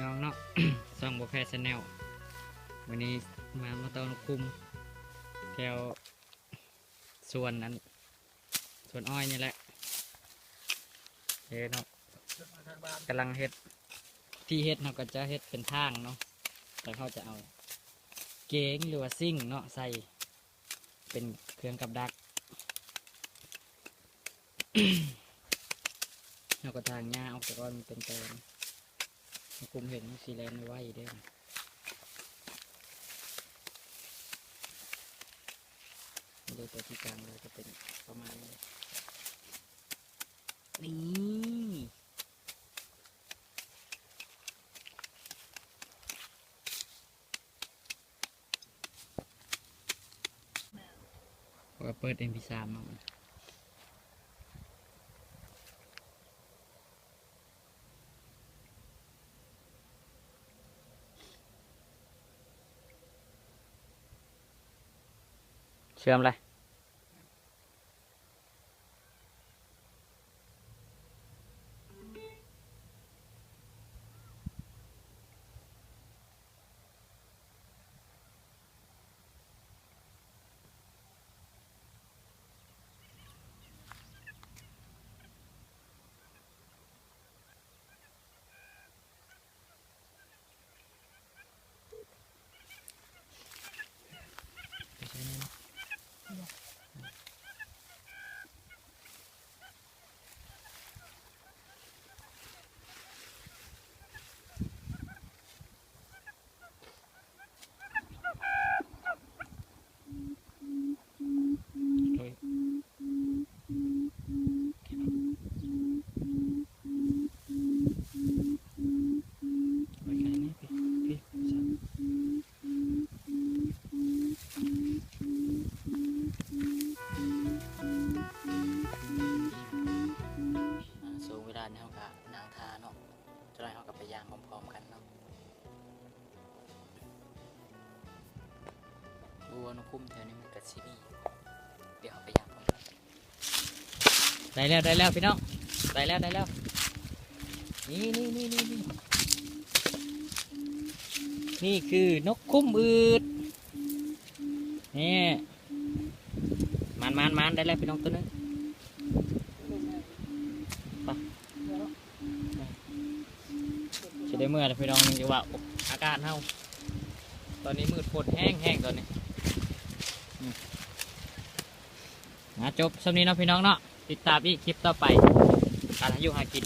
ນ້ອງເນາະ ຊ່ອງບໍ່ແພ້ແຊນແນວ ມື້ນີ້ມາ ມາຕໍ່ນົກຄຸມແຖວສວນ ອັນ ສວນອ້ອຍນີ້ແຫຼະເດີເນາະ. ກຳລັງເຮັດ ທີ່ເຮັດເຮົາກໍຈະເຮັດເປັນທາງເນາະ ແລ້ວເຮົາຈະເອົາເກງ ຫຼືວ່າຊິງເນາະ ໃສ່ເປັນເຄື່ອງກັບດັກ. ເຮົາກໍຖາງຫຍ້າອອກສາກ່ອນ ມັນເປັນຕອນ. ຄຸມເຫັນມັນຊິແລ່ນໄວເດ້. ໂດຍຕົວທີ່ກາງເລີຍຈະເປັນປະມານນີ້ ນີ້. ເປີດເອັມພີສາມມາ ເຊື່ອມເລີຍ. ອ່າ ຊ່ວງເວລານີ້ເຮົາກະນັ່ງຖ້າເນາະ ຈັກໜ້ອຍເຮົາກະໄປຍ່າງພ້ອມໆກັນເນາະ. ໂອ້ ນົກຄຸມແຖວນີ້ມັນກະຊິມີ ດຽວເຮົາໄປຍ່າງພ້ອມກັນ. ໄດ້ແລ້ວ ໄດ້ແລ້ວພີ່ນ້ອງ ໄດ້ແລ້ວ ໄດ້ແລ້ວ. ນີ້ ນີ້ ນີ້ ນີ້ ນີ້ ນີ້ຄືນົກຄຸມອືດ ນີ້. ມານ ມານ ມານ ໄດ້ແລ້ວພີ່ນ້ອງ ໂຕໜຶ່ງ. ໄປ ຊິໄດ້ເມືອແລ້ວພີ່ນ້ອງ ຍັງຊິເວົ້າ. ອາກາດເຮົາຕອນນີ້ມືດ ຝົນແຮງໆຕອນນີ້. ອືມ ມາຈົບຊ່ຳນີ້ເນາະພີ່ນ້ອງເນາະ ຕິດຕາມອີກຄລິບຕໍ່ໄປ ການຫາຢູ່ຫາກິນ.